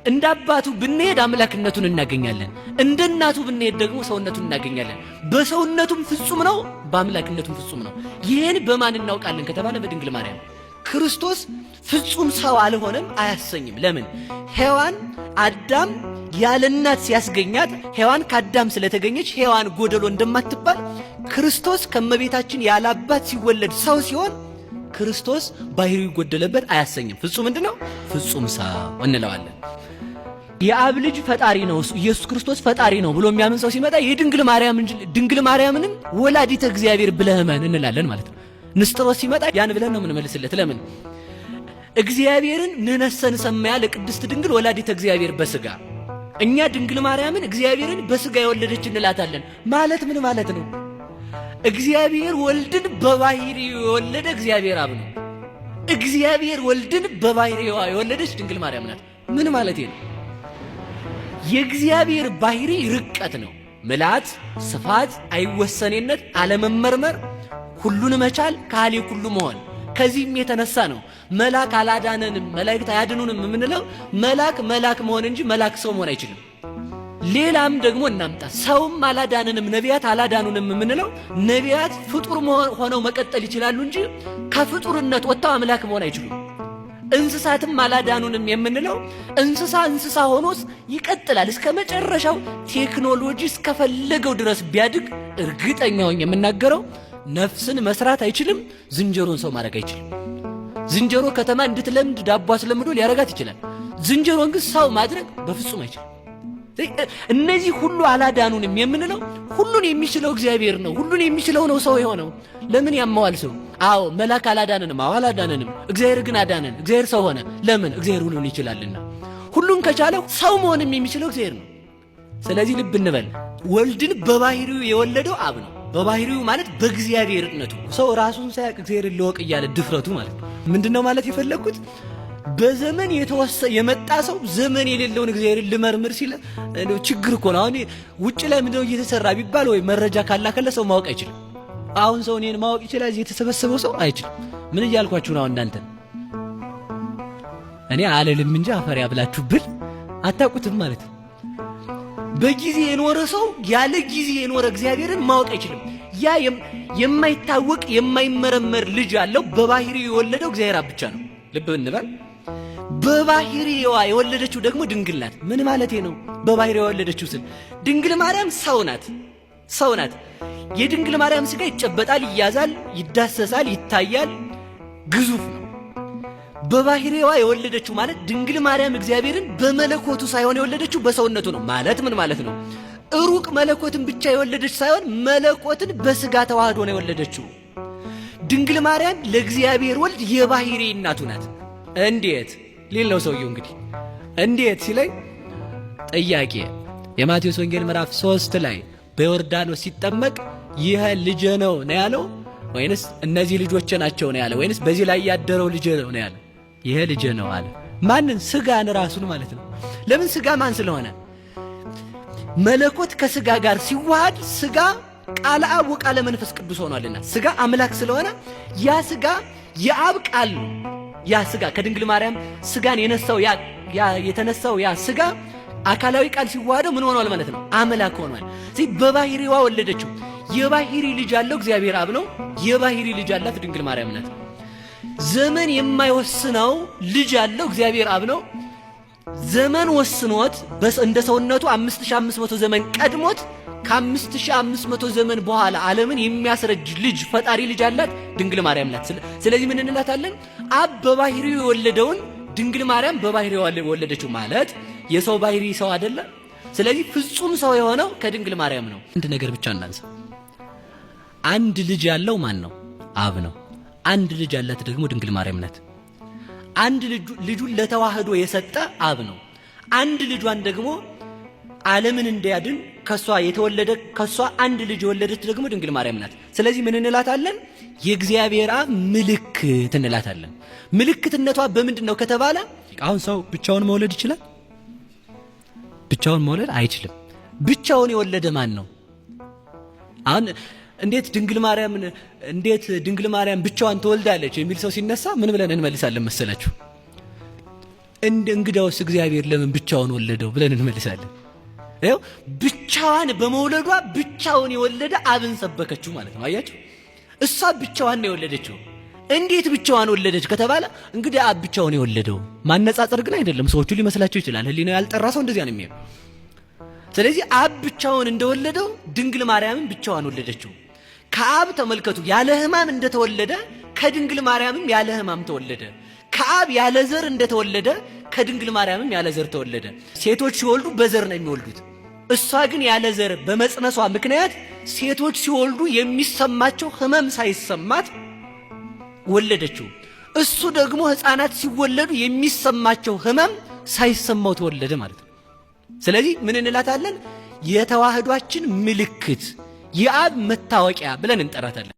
እንደ አባቱ ብንሄድ አምላክነቱን እናገኛለን። እንደ እናቱ ብንሄድ ደግሞ ሰውነቱን እናገኛለን። በሰውነቱም ፍጹም ነው፣ በአምላክነቱም ፍጹም ነው። ይህን በማን እናውቃለን ከተባለ በድንግል ማርያም። ክርስቶስ ፍጹም ሰው አልሆነም አያሰኝም። ለምን? ሔዋን አዳም ያለ እናት ሲያስገኛት ሔዋን ከአዳም ስለተገኘች ሔዋን ጎደሎ እንደማትባል ክርስቶስ ከመቤታችን ያለ አባት ሲወለድ ሰው ሲሆን ክርስቶስ ባህሪው ጎደለበት አያሰኝም። ፍጹም ምንድን ነው? ፍጹም ሰው እንለዋለን። የአብ ልጅ ፈጣሪ ነው፣ ኢየሱስ ክርስቶስ ፈጣሪ ነው ብሎ የሚያምን ሰው ሲመጣ የድንግል ማርያም ድንግል ማርያምንም ወላዲተ እግዚአብሔር ብለህ እመን እንላለን ማለት ነው። ንስጥሮስ ሲመጣ ያን ብለን ነው የምንመልስለት። ለምን? እግዚአብሔርን ንነሰን ሰማያ ለቅድስት ድንግል ወላዲተ እግዚአብሔር በስጋ፣ እኛ ድንግል ማርያምን እግዚአብሔርን በስጋ የወለደች እንላታለን። ማለት ምን ማለት ነው? እግዚአብሔር ወልድን በባህሪው የወለደ እግዚአብሔር አብ ነው። እግዚአብሔር ወልድን በባህሪዋ የወለደች ድንግል ማርያም ናት። ምን ማለት ነው? የእግዚአብሔር ባህሪ ርቀት ነው። ምልአት፣ ስፋት፣ አይወሰኔነት፣ አለመመርመር፣ ሁሉን መቻል፣ ካህሌ ሁሉ መሆን። ከዚህም የተነሳ ነው መልአክ አላዳነንም፣ መላእክት አያድኑንም የምንለው። መልአክ መልአክ መሆን እንጂ መልአክ ሰው መሆን አይችልም። ሌላም ደግሞ እናምጣ። ሰውም አላዳነንም፣ ነቢያት አላዳኑንም የምንለው ነቢያት ፍጡር ሆነው መቀጠል ይችላሉ እንጂ ከፍጡርነት ወጥተው አምላክ መሆን አይችሉም። እንስሳትም አላዳኑንም የምንለው እንስሳ እንስሳ ሆኖስ ይቀጥላል እስከ መጨረሻው። ቴክኖሎጂ እስከፈለገው ድረስ ቢያድግ እርግጠኛ ሆኜ የምናገረው ነፍስን መስራት አይችልም። ዝንጀሮን ሰው ማድረግ አይችልም። ዝንጀሮ ከተማ እንድትለምድ ዳቦ አስለምዶ ሊያረጋት ይችላል። ዝንጀሮን ግን ሰው ማድረግ በፍጹም አይችልም። እነዚህ ሁሉ አላዳኑንም የምንለው ሁሉን የሚችለው እግዚአብሔር ነው። ሁሉን የሚችለው ነው ሰው የሆነው። ለምን ያመዋል ሰው? አዎ መልአክ አላዳነንም። አዎ አላዳነንም። እግዚአብሔር ግን አዳነን። እግዚአብሔር ሰው ሆነ። ለምን? እግዚአብሔር ሁሉን ይችላልና። ሁሉን ከቻለ ሰው መሆንም የሚችለው እግዚአብሔር ነው። ስለዚህ ልብ እንበል። ወልድን በባህሪው የወለደው አብ ነው። በባህሪው ማለት በእግዚአብሔርነቱ። ሰው ራሱን ሳያውቅ እግዚአብሔርን ልወቅ እያለ ድፍረቱ ማለት ነው። ምንድነው ማለት የፈለግኩት? በዘመን የተወሰ የመጣ ሰው ዘመን የሌለውን እግዚአብሔርን ልመርምር ሲል ችግር እኮ ነው። አሁን ውጭ ላይ ምንድነው እየተሰራ ቢባል ወይ መረጃ ካላከለ ሰው ማወቅ አይችልም። አሁን ሰው እኔን ማወቅ ይችላል፣ እዚህ የተሰበሰበው ሰው አይችልም። ምን እያልኳችሁ ነው? አሁን እናንተ እኔ አልልም እንጂ አፈር ያብላችሁ ብል አታውቁትም ማለት ነው። በጊዜ የኖረ ሰው ያለ ጊዜ የኖረ እግዚአብሔርን ማወቅ አይችልም። ያ የማይታወቅ የማይመረመር ልጅ ያለው በባህሪው የወለደው እግዚአብሔር አብ ብቻ ነው። ልብ እንበል። በባህሪዋ የወለደችው ደግሞ ድንግል ናት። ምን ማለቴ ነው? በባህሪዋ የወለደችው ስል ድንግል ማርያም ሰው ናት፣ ሰው ናት። የድንግል ማርያም ስጋ ይጨበጣል፣ ይያዛል፣ ይዳሰሳል፣ ይታያል፣ ግዙፍ ነው። በባህሪዋ የወለደችው ማለት ድንግል ማርያም እግዚአብሔርን በመለኮቱ ሳይሆን የወለደችው በሰውነቱ ነው። ማለት ምን ማለት ነው? ሩቅ መለኮትን ብቻ የወለደች ሳይሆን መለኮትን በስጋ ተዋህዶ ነው የወለደችው። ድንግል ማርያም ለእግዚአብሔር ወልድ የባህሪ እናቱ ናት። እንዴት ሊል ነው ሰውየው እንግዲህ። እንዴት ሲለኝ ጥያቄ የማቴዎስ ወንጌል ምዕራፍ 3 ላይ በዮርዳኖስ ሲጠመቅ ይህ ልጄ ነው ነው ያለው ወይንስ እነዚህ ልጆቼ ናቸው ነው ያለው ወይንስ በዚህ ላይ ያደረው ልጄ ነው ነው ያለው? ይሄ ልጄ ነው አለ። ማንን? ስጋን ራሱን ማለት ነው። ለምን? ስጋ ማን ስለሆነ። መለኮት ከስጋ ጋር ሲዋሃድ ስጋ ቃለ አብ ወቃለ መንፈስ ቅዱስ ሆኗልና ስጋ አምላክ ስለሆነ ያ ስጋ የአብ ቃል ነው። ያ ስጋ ከድንግል ማርያም ስጋን የነሳው ያ የተነሳው ያ ስጋ አካላዊ ቃል ሲዋሃደው ምን ሆኗል ማለት ነው? አምላክ ሆኗል። ስለዚህ በባህሪዋ ወለደችው። የባህሪ ልጅ ያለው እግዚአብሔር አብ ነው። የባህሪ ልጅ ያላት ድንግል ማርያም ናት። ዘመን የማይወስነው ልጅ ያለው እግዚአብሔር አብ ነው። ዘመን ወስኖት እንደ ሰውነቱ 5500 ዘመን ቀድሞት ከ5500 ዘመን በኋላ ዓለምን የሚያስረጅ ልጅ ፈጣሪ ልጅ አላት ድንግል ማርያም ናት። ስለዚህ ምን እንላታለን? አብ በባህሪው የወለደውን ድንግል ማርያም በባህሪዋ የወለደችው ማለት የሰው ባህሪ ሰው አይደለ? ስለዚህ ፍጹም ሰው የሆነው ከድንግል ማርያም ነው። አንድ ነገር ብቻ እናንሳ። አንድ ልጅ ያለው ማን ነው? አብ ነው። አንድ ልጅ ያላት ደግሞ ድንግል ማርያም ናት። አንድ ልጁን ለተዋህዶ የሰጠ አብ ነው። አንድ ልጇን ደግሞ ዓለምን እንዲያድን ከሷ የተወለደ ከሷ አንድ ልጅ የወለደች ደግሞ ድንግል ማርያም ናት። ስለዚህ ምን እንላታለን? የእግዚአብሔር አብ ምልክት እንላታለን። ምልክትነቷ በምንድን ነው ከተባለ አሁን ሰው ብቻውን መውለድ ይችላል? ብቻውን መውለድ አይችልም። ብቻውን የወለደ ማን ነው? አሁን እንዴት ድንግል ማርያም ብቻዋን ትወልዳለች የሚል ሰው ሲነሳ ምን ብለን እንመልሳለን መሰላችሁ? እንደ እንግዳውስ እግዚአብሔር ለምን ብቻውን ወለደው ብለን እንመልሳለን። ይኸው ብቻዋን በመውለዷ ብቻውን የወለደ አብን ሰበከችው ማለት ነው። አያችሁ፣ እሷ ብቻዋን ነው የወለደችው። እንዴት ብቻዋን ወለደች ከተባለ እንግዲህ አብ ብቻውን የወለደው ማነጻጸር ግን አይደለም። ሰዎቹ ሊመስላቸው ይችላል። ሕሊናው ያልጠራ ሰው እንደዚያ ነው የሚሄዱ። ስለዚህ አብ ብቻውን እንደወለደው ድንግል ማርያምን ብቻዋን ወለደችው። ከአብ ተመልከቱ፣ ያለ ሕማም እንደተወለደ ከድንግል ማርያምም ያለ ሕማም ተወለደ። ከአብ ያለ ዘር እንደተወለደ ከድንግል ማርያምም ያለ ዘር ተወለደ። ሴቶች ሲወልዱ በዘር ነው የሚወልዱት። እሷ ግን ያለ ዘር በመጽነሷ ምክንያት ሴቶች ሲወልዱ የሚሰማቸው ሕመም ሳይሰማት ወለደችው። እሱ ደግሞ ሕፃናት ሲወለዱ የሚሰማቸው ሕመም ሳይሰማው ተወለደ ማለት ነው። ስለዚህ ምን እንላታለን? የተዋህዷችን ምልክት የአብ መታወቂያ ብለን እንጠራታለን።